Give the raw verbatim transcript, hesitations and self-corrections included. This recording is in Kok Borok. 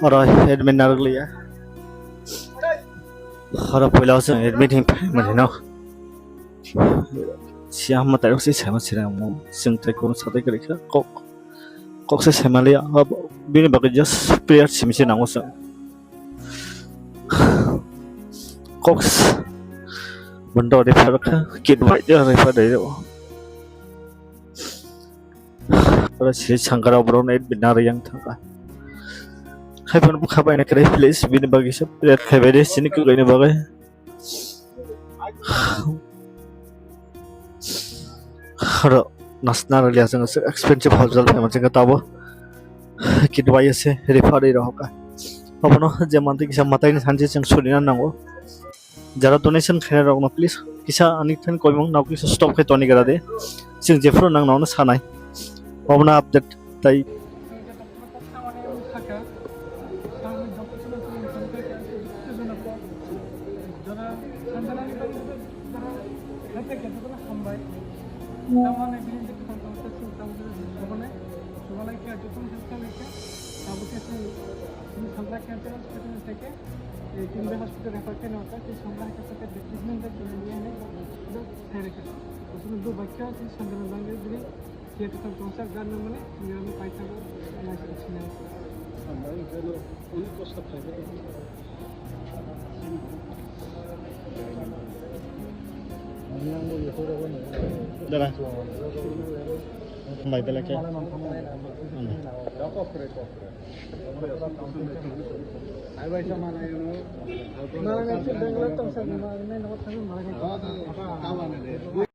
Oro admit narwkliya. Oro puila o chwng admit hinwi phaimani no. Siya hwnma tairok se saima sirang mo. Chwng tai kono satai kwrwi kha kok. Kok se saimaliya. Bini bagwi just prayer simi se nango chwng. Kok s-, bondo refer kha, kit bai refer dai o. Oro siri sangkara borok nai bina riyang thangkha. Hai phano bwkha bai na kwrwi please bini bagwi se prayer khai bai de sini kwrwini bagwi. Oro nasna rwliya chwng expensive hospital phaima chwng tabo kit bai se refer rwi rohor kha. Obono je mantwi kisa mwtaini sanchi chwng surina nango. Jara donation khainai rokno please kisa ani thani koimung nok kisa stop khai toni gra de. Chwng jephuru nang nono sanai. Obono update tai. Tamani bini je kwtal tongsa chwng tabuk je chwng sobanai, sobanai khe jotono khe khlai khe tabuk khe chwng chini Sangra Cancer Hospital ni theke, eh, Kimbe Hospital refer khe no ta chini Sangra hai khe treatment da chini ni ani do thai rikha. Chini do bakya chini Sangra bangre bini je kwtal tongsa gan no mane chini ani paithago lai chini. Dara. Bai, belai khe.